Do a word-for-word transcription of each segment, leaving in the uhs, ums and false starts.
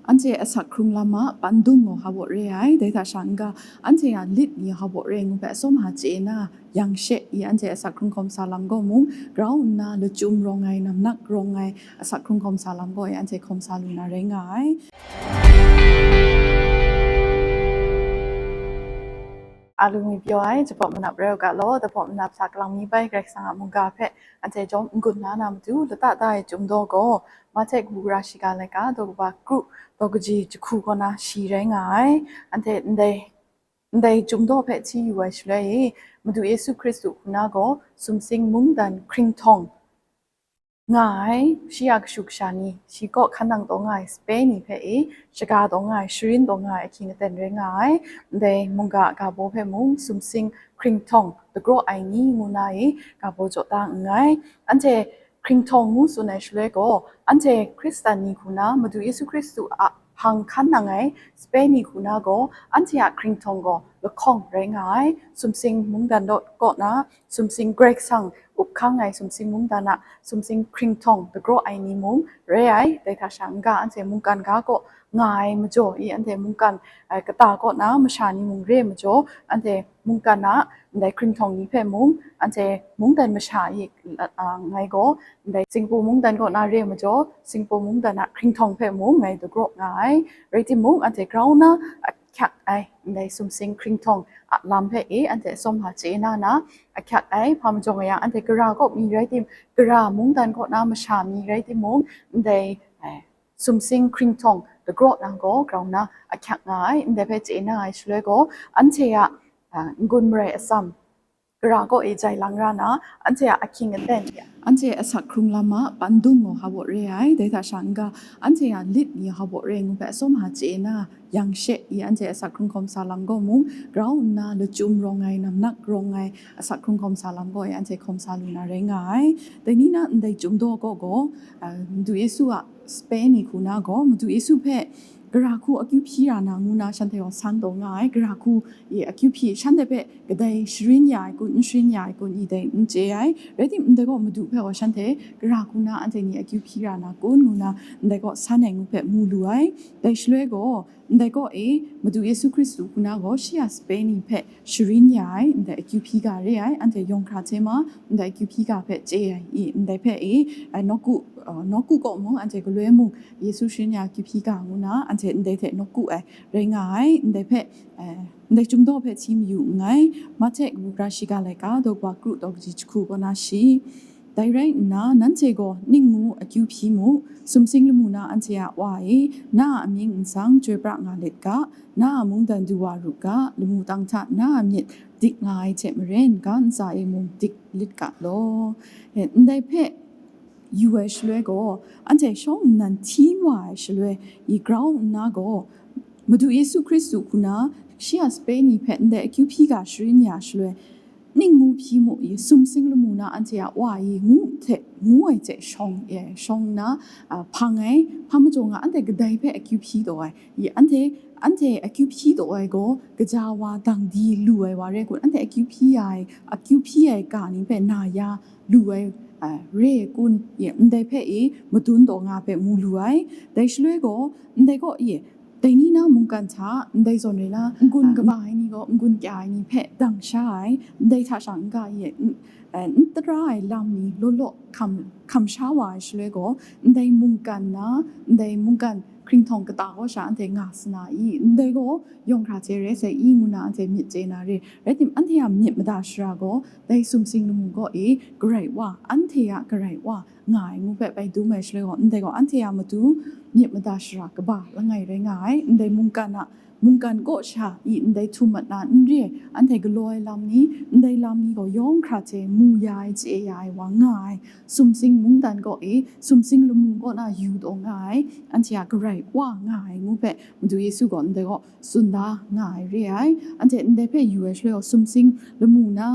Anhte asak hkrung lam a pandung gaw hpa baw re ai, dai hta sha n-ga, anhte a lit ni hpa baw re ngu hpe atsawm hta chye na, yang she i anhte asak hkrung hkawm sa lam gaw mung, grau nna lachyum rawng ai, namnak rawng ai, asak hkrung hkawm sa lam gaw i anhte hkawm sa lu na rai nga ai. A lu mi pyaw ai, jahpawt manap rai u ga law, jahpawt manap sa kalang mi bai Karai Kasang a mungga hpe anhte jawm n-gun la na matu, lata da ai Chyum daw gaw, Mahte kabu gara shiga laika, daw kaba kru, daw kaji jahku kaw na shi rai nga ai. Anhte ndai, ndai Chyum daw hpe hti yu ai shaloi e, Madu Yesu Hkristu hku na gaw sumsing mungdan hkring htawng nga ai, shi a kashu kasha ni, shi kaw hkan nang taw nga ai sape ni hpe e, shaga taw nga ai, sharin taw nga ai ahkying aten rai nga ai. Ndai mungga a ga baw hpe mung sumsing hkring htawng dagraw ai ni ngu na e, ga baw jaw da nngai. Anhte hkring htawng ngu tsun ai shaloi gaw, anhte Hkristan ni hku na Madu Yesu Hkristu a hpang hkan nang ai sape ni hku na gaw, anhte a hkring htawng gaw lahkawng rai nga ai. Sumsing mungdan kaw na, sumsing Karai Kasang up hkang ai sumsing mungdan a sumsing hkring htawng dagraw ai ni mung rai ai. Dai hta sha n-ga, anhte mungkan ga kaw nga ai majaw i, anhte mungkan, eh, kata kaw na masha ni mung re ai majaw, anhte mungkan a ndai hkring htawng ni hpe mung, anhte mungdan masha i, a, ngai gaw ndai Singpu mungdan kaw na re ai majaw, Singpu mungdan a hkring htawng hpe mung ngai dagraw nga ai. Rai timung, anhte grau na ahkyak ai ndai sumsing hkring htawng a lam hpe e anhte atsawm hta chye na na ahkyak ai. Hpa majaw nga yang, anhte gara kaw mi rai tim, gara mungdan kaw na masha mi rai timung, ndai, eh, sumsing hkring htawng dagraw na gaw grau na ahkyak nga ai. Ndai hpe chye na ai shaloi gaw, anhte a, ah, n-gun marai atsam gara kaw e jai lang ra na, anhte a ahkying aten, anhte asak hkrung lam a pandung gaw hpa baw re ai, dai hta sha n-ga, anhte a lit ni hpa baw re ngu hpe atsawm hta chye na, yang she i anhte asak hkrung hkawm sa lam gaw mung, grau nna lachyum rawng ai, namnak rawng ai, asak hkrung hkawm sa lam gaw i anhte hkawm sa lu na rai nga ai. Dai ni na ndai Chyum daw kaw gaw, ah, Madu Yesu a sape ni hku na gaw, Madu Yesu hpe gara hku akyu hpyi ra na ngu na shanhte gaw san taw nga ai. Gara hku i akyu hpyi, shanhte hpe kadai sharin ya ai kun, n sharin ya ai kun, i dai n chye ai. Rai tim, ndai gaw Madu hpe gaw shanhte gara hku na anhte ni akyu hpyi ra na kun ngu na, ndai gaw san ai ngu hpe mu lu ai. Dai shaloi gaw, ndai kaw e Madu Yesu Hkristu hku na gaw shi a sape ni hpe sharin ya ai, ndai akyu hpyi ga re ai, anhte yawng hkra hte ma, ndai akyu hpyi ga hpe chye ai i, ndai hpe e, eh, nawku, eh, nawku kaw mung, anhte galoi mung, Yesu sharin ya akyu hpyi ga ngu na, anhte ndai hte nawku ai rai nga ai, ndai hpe, eh, ndai Chyum daw hpe hti mayu nngai. Mahte kabu gara shiga laika, daw kaba kru, daw kaji jahku kaw na shi. Dai rai nna, nanhte gaw ning ngu akyu hpyi mu, sumsing lamu na anhte a Wa e, na a amying nsang chyoi pra nga let ga, na a mungdan du wa ru ga, lamu tang hta na a myit dik nga ai hte maren, ga ntsa e mung dik lit ga law. E, ndai hpe yu ai shaloi gaw, anhte shawng nnan hti wa ai shaloi, i grau nna gaw, Madu Yesu Hkristu hku na shi a sape ni hpe ndai akyu hpyi ga sharin ya shaloi, ning ngu hpyi mu i, sumsing lamu na anhte a Wa i ngu hte, ngu ai hte shawng, e, shawng nna, a, hpang ai, hpa majaw nga, anhte kadai hpe akyu hpyi taw ai, i, anhte, anhte akyu hpyi taw ai gaw, kaja wa dang di lu ai wa re kun, anhte akyu hpyi ya ai, akyu hpyi ai ga ni hpe na ya lu ai, a, re ai kun, i, ndai hpe i, madun taw nga hpe mu lu ai. Dai shaloi gaw, ndai kaw i, dai ni na mungkan hta, ndai zawn rai na, n-gun kaba ai ni gaw, n-gun kya ai ni hpe dang sha ai, ndai hta sha n-ga i, n-, eh, n tara ai lam ni law law hkam, hkam sha wa ai shaloi gaw, ndai mungkan na, ndai mungkan hkring htawng kata kaw sha anhte nga sa na i, ndai gaw yawng hkra hte rai sai i ngu na anhte myit chye na re. Rai tim, anhte a myit mada shara gaw, dai sumsing lamu kaw e, Karai Wa, anhte a Karai Wa, nga ai ngu hpe bai dum ai shaloi gaw, ndai gaw anhte a matu myit mada shara kaba langai rai nga ai, ndai mungkan a, mungkan kaw sha i ndai htum mat na n re ai, anhte galaw ai lam ni, ndai lam ni gaw yawng hkra hte mu ya ai, chye ya ai wa nga ai, sumsing mungdan kaw e, sumsing lamu kaw na yu taw nga ai, anhte a Karai Wa nga ai ngu hpe Madu Yesu gaw ndai gaw tsun da nga ai re ai, anhte ndai hpe yu ai shaloi gaw sumsing lamu na,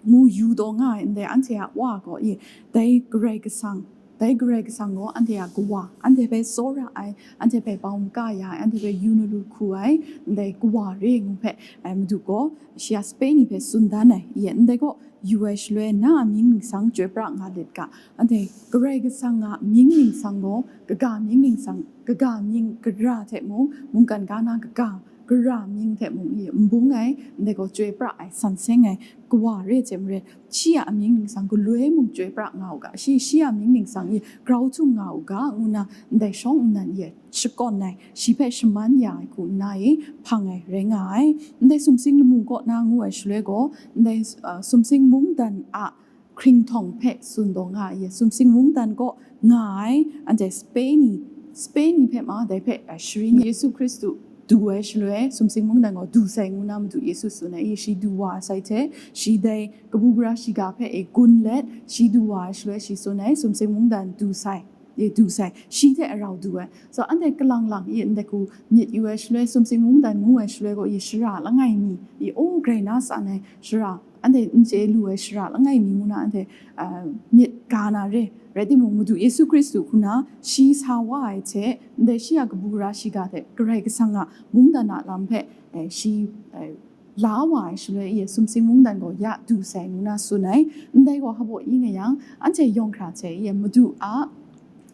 ngu yu taw nga ai ndai anhte a Wa gaw i, dai Karai Kasang Dai Karai Kasang gaw anhte a Kawa, anhte hpe tsawra ai, anhte hpe bau maka ya ai, anhte hpe yu na lu hku ai, ndai Kawa re ngu hpe, eh, Madu gaw shi a sape ni hpe tsun dan ai. Ye, ndai gaw yu ai shaloi, na a mying ningsang chyoi pra nga lit ga. Anhte Karai Kasang a mying ningsang gaw, kaga mying ningsang, kaga mying gara hte mung, mungkan ga na kaga gara mying hte mung, ye, n bung ai, ndai gaw chyoi pra ai, san seng ai, Kawa re hte maren, shi a amying ningsang galoi mung chyoi pra nga u ga, shi, shi a mying ningsang e grau htum nga u ga, ngu na ndai shawng nnan e shakawn ai, shi hpe shaman ya ai hku nna e hpang ai rai nga ai. Ndai sumsing lamu kaw na ngu ai shaloi gaw, ndai, uh, sumsing mungdan a hkringhtawng hpe tsun taw nga ai, sumsing mungdan kaw nga ai, anhte sape ni, sape ni hpe ma dai hpe, uh, sharin Yesu Hkristu du ai shaloi, sumsing mungdan gaw du sai ngu na Madu Yesu tsun ai, shi du wa sai hte, shi dai kabu gara shiga hpe e gun let, shi du wa ai shaloi, shi tsun ai, sumsing mungdan du sai, e du sai, shi hte arau du ai. So, anhte kalang lang, e ndai hku myit yu ai shaloi, sumsing mungdan ngu ai shaloi gaw, e shara langai mi, e o grai na san ai shara, anhte n chye lu ai shara langai mi ngu na anhte, uh, myit ga na re. Rai timung, Madu Yesu Hkristu hku na shi sa wa ai hte, ndai shi a kabu gara shiga hte Karai Kasang a mungdan a lam hpe, eh, shi, eh, la wa ai shaloi, e sumsing mungdan gaw ya du sai ngu na tsun ai. Ndai gaw hpaw i nga yang, anhte yawng hkra hte, e Madu a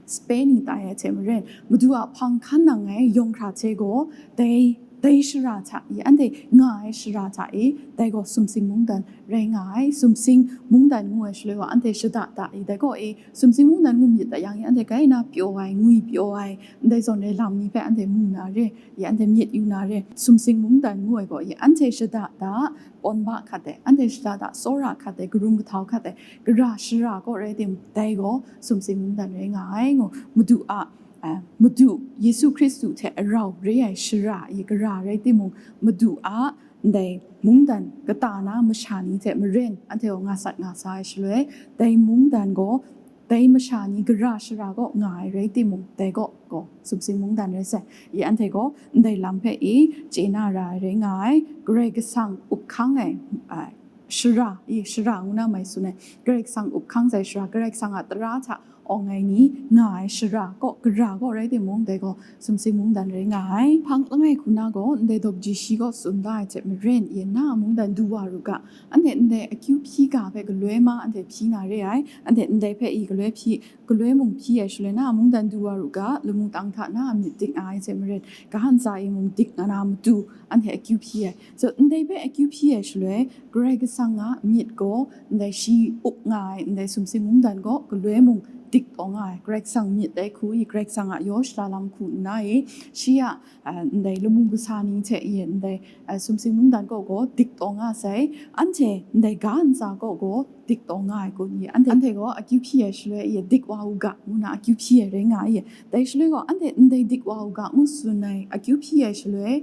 sape ni tai ai hte maren, Madu a hpang hkan nang ai yawng hkra hte gaw, dai, dai shara hta e, anhte nga ai shara hta e, dai gaw sumsing mungdan rai nga ai. Sumsing mungdan ngu ai shaloi wa, anhte shada da e, dai gaw e, sumsing mungdan ngu myit da yang e, anhte kai na pyaw ai, ngwi pyaw ai, ndai zawn rai lam ni hpe anhte mu na re, e anhte myit yu na re. Sumsing mungdan ngu ai gaw, e anhte shada da, pawn ba hkat ai, anhte shada da, tsawra hkat ai, karum kahtau hkat ai, gara shara kaw rai tim, dai gaw sumsing mungdan rai nga ai ngu, Madu a, a, Madu Yesu Hkristu hte arau re ai shara, e gara rai timung, Madu a ndai mungdan kata na masha ni hte maren, anhte gaw nga sat nga sa ai shaloi, dai mungdan gaw, dai masha ni gara shara kaw nga ai rai timung, dai kaw gaw sumsing mungdan rai sai. E anhte gaw ndai lam hpe e chye na ra ai rai nga ai, Karai Kasang up hkang ai, a, shara, e shara ngu na mai tsun ai, Karai Kasang up hkang sai shara, Karai Kasang a tara hta awng ai ni nga ai shara kaw, gara kaw rai timung, dai gaw sumsing mungdan rai nga ai. Hpang langai hku na gaw, ndai dawp ji shi kaw tsun da ai hte maren, e na a mungdan du wa ru ga, anhte ndai akyu hpyi ga hpe galoi ma anhte hpyi na re ai, anhte ndai hpe e galoi hpyi, galoi mung hpyi ai shaloi na a mungdan du wa ru ga, lamu tang hta na a myit dik nga ai hte maren, ga ntsa e mung dik nga na matu, anhte akyu hpyi ai. So, ndai hpe akyu hpyi ai shaloi, Karai Kasang a myit gaw, ndai shi up nga ai, ndai sumsing mungdan gaw, galoi mung dik taw nga ai. Karai Kasang myit dai hku e, Karai Kasang a yaw shada lam hku nna e, shi a, a, ndai lamu kasa ni hte e, ndai, a, sumsing mungdan kaw gaw dik taw nga sai, anhte ndai ga ntsa kaw gaw dik taw nga ai kun e, anhte, anhte gaw akyu hpyi ai shaloi e, dik wa u ga, ngu na akyu hpyi ai rai nga e. Dai shaloi gaw, anhte ndai dik wa u ga, ngu tsun ai akyu hpyi ai shaloi,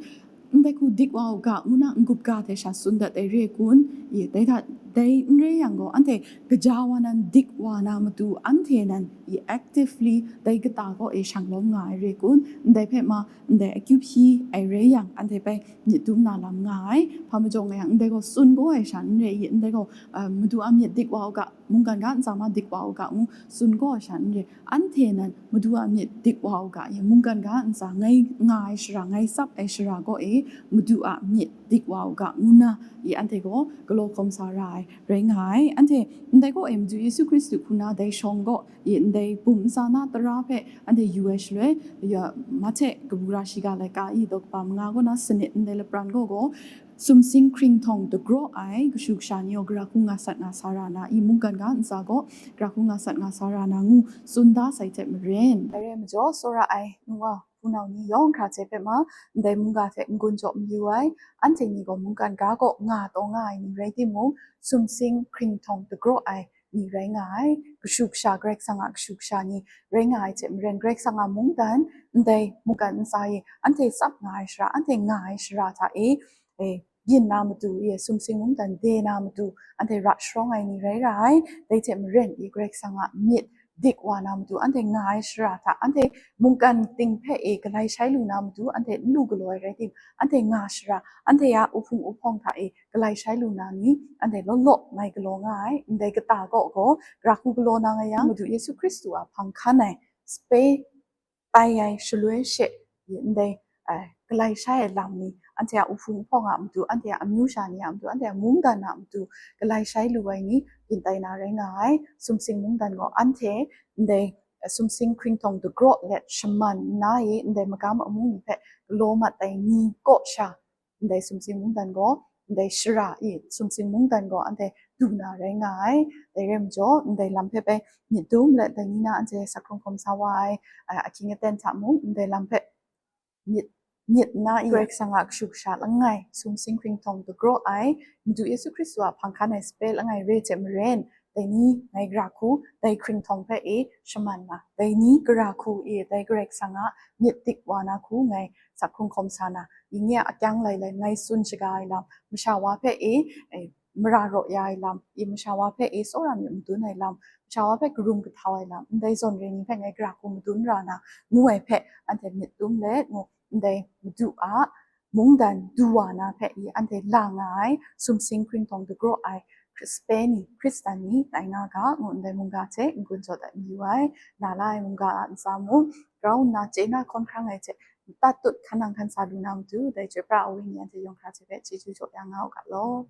ndai hku dik wa u ga, ngu na n-gup ga hte sha tsun dat ai re kun? E, dai hta, dai n re yang gaw, anhte gaja wa nan dik wa na matu, anhte nan e actively dai kata kaw e shang lawm nga ai re kun? Ndai hpe ma, ndai akyu hpyi ai re yang, anhte bai myit dum na lam nga ai. Hpa majaw nga yang, ndai gaw tsun gaw ai sha n re, e, ndai gaw, a, Madu a myit dik wa u ga, mungkan ga ntsa ma dik wa u ga, ngu tsun gaw ai sha n re. Anhte nan Madu a myit dik wa u ga, e, mungkan ga ntsa ngai nga ai shara, ngai tsap ai shara gaw e, Madu a myit dik wa u ga, ngu na, e, anhte gaw galaw hkawm sa ra ai rai nga ai. Anhte ndai gaw e, Madu Yesu Hkristu hku na dai shawng gaw, e, ndai bum ntsa na tara hpe anhte yu ai shaloi, ya, Mahte kabu gara shiga laika e, daw kaba manga kaw na sanit ndai lapran gaw gaw, sumsing hkringhtawng dagraw ai kashu kasha ni gaw, gara hku nga sat nga sa ra na i, mungkan ga ntsa gaw gara hku nga sat nga sa ra na ngu tsun da sai hte maren, dai rai majaw, tsawra ai nu wa hpunau ni yawng hkra hte hpe ma, ndai mungga hte n-gun jaw mayu ai, anhte ni gaw mungkan ga kaw nga taw nga ai ni rai timung, sumsing hkringhtawng dagraw ai ni rai nga ai, kashu kasha, Karai Kasang a kashu kasha ni rai nga ai hte maren, Karai Kasang a mungdan, ndai mungkan ntsa e anhte tsap nga ai shara, anhte nga ai shara hta e, e, byin na matu, e, sumsing mungdan de na matu, anhte ra sharawng ai ni rai ra ai. Dai hte maren, e, Karai Kasang a myit dik wa na matu, anhte nga ai shara hta, anhte mungkan ting hpe e galai shai lu na matu, anhte n lu galaw ai rai tim, anhte nga shara, anhte a uhpung uhpawng hta e galai shai lu na ni, anhte law law mai galaw nga ai. Ndai kata kaw gaw, gara hku galaw na nga yang, Madu Yesu Hkristu a hpang hkan ai sape tai ai shaloi she, ndai, eh, galai shai ai lam ni, anhte a uhpung uhpawng a matu, anhte a amyu sha ni a matu, anhte a mungdan a matu galai shai lu ai ni, byin tai na rai nga ai. Sumsing mungdan gaw anhte ndai, eh, sumsing hkringhtawng dagraw let shaman nna i, ndai magam amung ni hpe galaw mat ai ni kaw sha, ndai sumsing mungdan gaw, ndai shara i sumsing mungdan gaw anhte du na rai nga ai. Dai rai majaw, ndai lam hpe bai myit dum let, dai ni na anhte sak hkrung hkawm sa wa ai, a, ahkying aten hta mung, ndai lam hpe myit, myit na i, Karai Kasang a kashu kasha langai, sumsing hkringhtawng dagraw ai, Madu Yesu Hkristu a hpang hkan ai sape langai re hte maren, dai ni ngai gara hku, dai hkringhtawng hpe e shaman na, dai ni gara hku e, dai Karai Kasang a myit dik wa na hku ngai sak hkrung hkawm sa na, i nye a akyang lai lai ngai tsun shaga ai lam, masha wa hpe e, e, mara raw ya ai lam, i masha wa hpe e tsawra myit madun ai lam, masha wa hpe karum kahtau ai lam, ndai zawn re ni hpe ngai gara hku madun ra na, ngu ai hpe anhte myit dum let, ngu, ndai Madu a mungdan du wa na hpe i anhte la nga ai, sumsing hkringhtawng dagraw ai Hkri-, sape ni, Hkristan ni tai nga ga, ngu ndai mungga hte n-gun jaw dat mayu ai. Na la ai mungga a ntsa mung grau nna chye na hkawn hkrang ai hte, tat tut hkan nang hkan sa lu na matu, dai chyoi pra ai wenyi anhte yawng hkra hte hpe chyeju jaw ya nga u ga law.